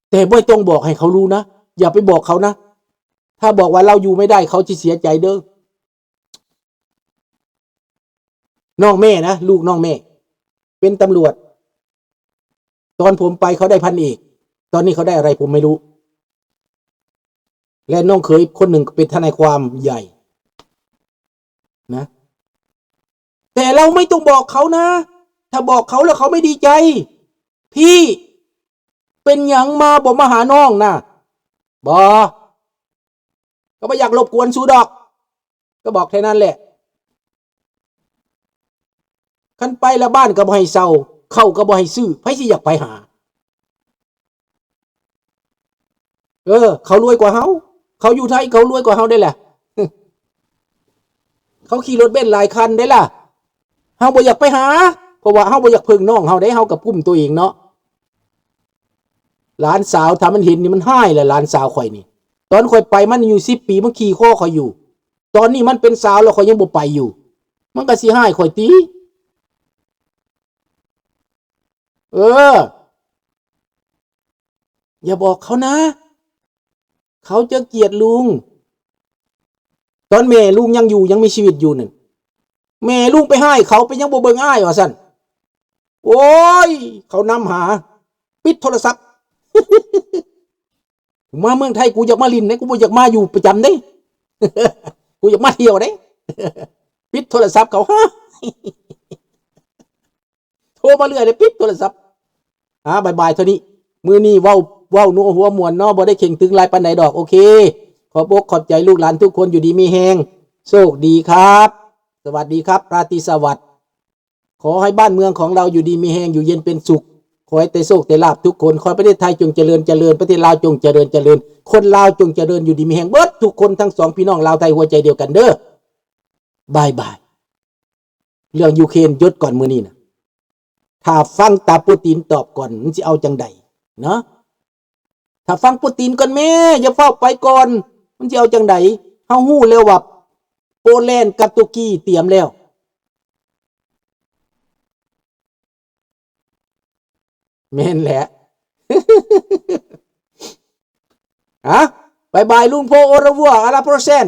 ແຕ່ບໍ່ຕ້ອງບອກໃຫ້ເຂົາຮູ້ນະ, ຢ່າໄປບອກເຂົານະ. ຖ້າບອກວ່າລາວຢູ່ໄມ່ໄດ້ ເຂົາຊິເສຍໃຈເດີ້. ນ້ອງແມ່ນະ, ລູກນ້ອງແມ່ເປັນຕຳຫຼວດ. ຕອນຜົມໄປເຂົາໄດ້ພັນເອກ, ຕອນນີ້ເຂົາໄດ້ອະໄລຜົມໄມ່ຮູ້. ແລະ ນ້ອງເຂີຍຄົນໜຶ່ງເປັນທະນາຍຄວາມໃຫຍ່ນະ. ແຕ່ເຮົາໄມ່ຕ້ອງບອກເຂົານະ. ຖ້າບອກເຂົາແລ້ວເຂົາໄມ່ດີໃຈ. ພີ່ ເປັນຫຍັງມາບໍ່ມາຫານ້ອງນະ? ບໍ່, ກໍບໍ່ຢາກລົບກວນສູດອກ. ກໍບອກແຄ່ນັ້ນແຫຼະ. ຄັນໄປລະບ້ານກໍບໍ່ໃຫ້ເຊົ່າ, ເຂົ້າກໍບໍ່ໃຫ້ຊື້, ໃຜຊິຢາກໄປຫາ? ເອີ ເຂົາລວຍກວ່າເຮົາ, ເຂົາຢູ່ໄທເຂົາລວຍກວ່າເຮົາໄດ໋ລະ. ເຂົາຂີ່ລົດເບັນຫຼາຍຄັນໄດ໋ລະ. ເຮົາບໍ່ຢາກໄປຫາ, ເພາະວ່າເຮົາບໍ່ຢາກເພິ່ງນ້ອງເຮົາເດ້, ເຮົາກໍກຸ້ມຕົວເອງເນາະ. ຫຼານສາວ ຖ້າມັນເຫັນນີ້ມັນຮ້າຍແຫຼະ, ຫຼານສາວຂ້ອຍນີ້. ຕອນຂ້ອຍໄປມັນອາຍຸສິບປີ, ມັນຂີ່ຄໍຂ້ອຍຢູ່. ຕອນນີ້ມັນເປັນສາວແລ້ວ ຂ້ອຍຍັງບໍ່ໄປຢູ່, ມັນກໍຊິຮ້າຍຂ້ອຍຕິ. ເອີ ຢ່າບອກເຂົານະ, ເຂົາຈະກຽດລຸງ. ຕອນແມ່ລຸງຍັງຢູ່, ຍັງມີຊີວິດຢູ່ນັ້ນ, ແມ່ລຸງໄປຮ້າຍເຂົາ, ເປັນຫຍັງບໍ່ເບິ່ງອ້າຍ ວ່າຊັ້ນ. ໂອ້ຍ ເຂົານຳຫາ, ປິດໂທລະສັບ. ກູມາເມືອງໄທ ກູຢາກມາຫຼິ້ນເດ້, ກູບໍ່ຢາກມາຢູ່ປະຈຳເດ້, ກູຢາກມາທ່ຽວເດ້. ປິດໂທລະສັບເຂົາ. ໂທມາເລື້ອຍເລີຍ, ປິດໂທລະສັບ. ອາ ບາຍບາຍເທົ່ານີ້. ມື້ນີ້ເວົ້າ, ເວົ້ານົວຫົວມ່ວນເນາະ, ບໍ່ໄດ້ເຄັ່ງຕຶງຫຼາຍປານໃດດອກ. ໂອເຄ, ຂອບອົກຂອບໃຈລູກຫຼານທຸກຄົນ, ຢູ່ດີມີແຮງ, ໂຊກດີຄັບ. ສະຫວັດດີຄັບ, ລາຕີສະຫວັດ. ຂໍໃຫ້ບ້ານເມືອງຂອງເຮົາຢູ່ດີມີແຮງ, ຢູ່ເຢັນເປັນສຸກ. ຂໍໃຫ້ແຕ່ໂຊກແຕ່ລາບທຸກຄົນ. ຂໍໃຫ້ປະເທດໄທຈົ່ງຈະເລີນຈະເລີນ, ປະເທດລາວຈົ່ງຈະເລີນຈະເລີນ, ຄົນລາວຈົ່ງຈະເລີນ, ຢູ່ດີມີແຮງເບິດທຸກຄົນ, ທັງສອງພີ່ນ້ອງລາວໄທຫົວໃຈດຽວກັນເດີ້. ບາຍບາຍ. ເລື່ອງຢູເຄຣນຢຸດກ່ອນມື້ນີ້ນະ. ຖ້າຟັງຕາປູຕິນຕອບກ່ອນ, ມັນຊິເອົາຈັ່ງໃດເນາະ? ຖ້າຟັງປູຕິນກ່ອນແມ້, ຢ່າຟ້າວໄປກ່ອນ, ມັນຊິເອົາຈັ່ງໃດ? ເຮົາຮູ້ແລ້ວວ່າໂປແລນກັບຕຸກກີຕຽມແລ້ວ. ແມ່ນແຫຼະ. ອະ ບາຍບາຍ ລຸງໂພ ໂອລາວົວ ອາລາໂປຣເຊນ.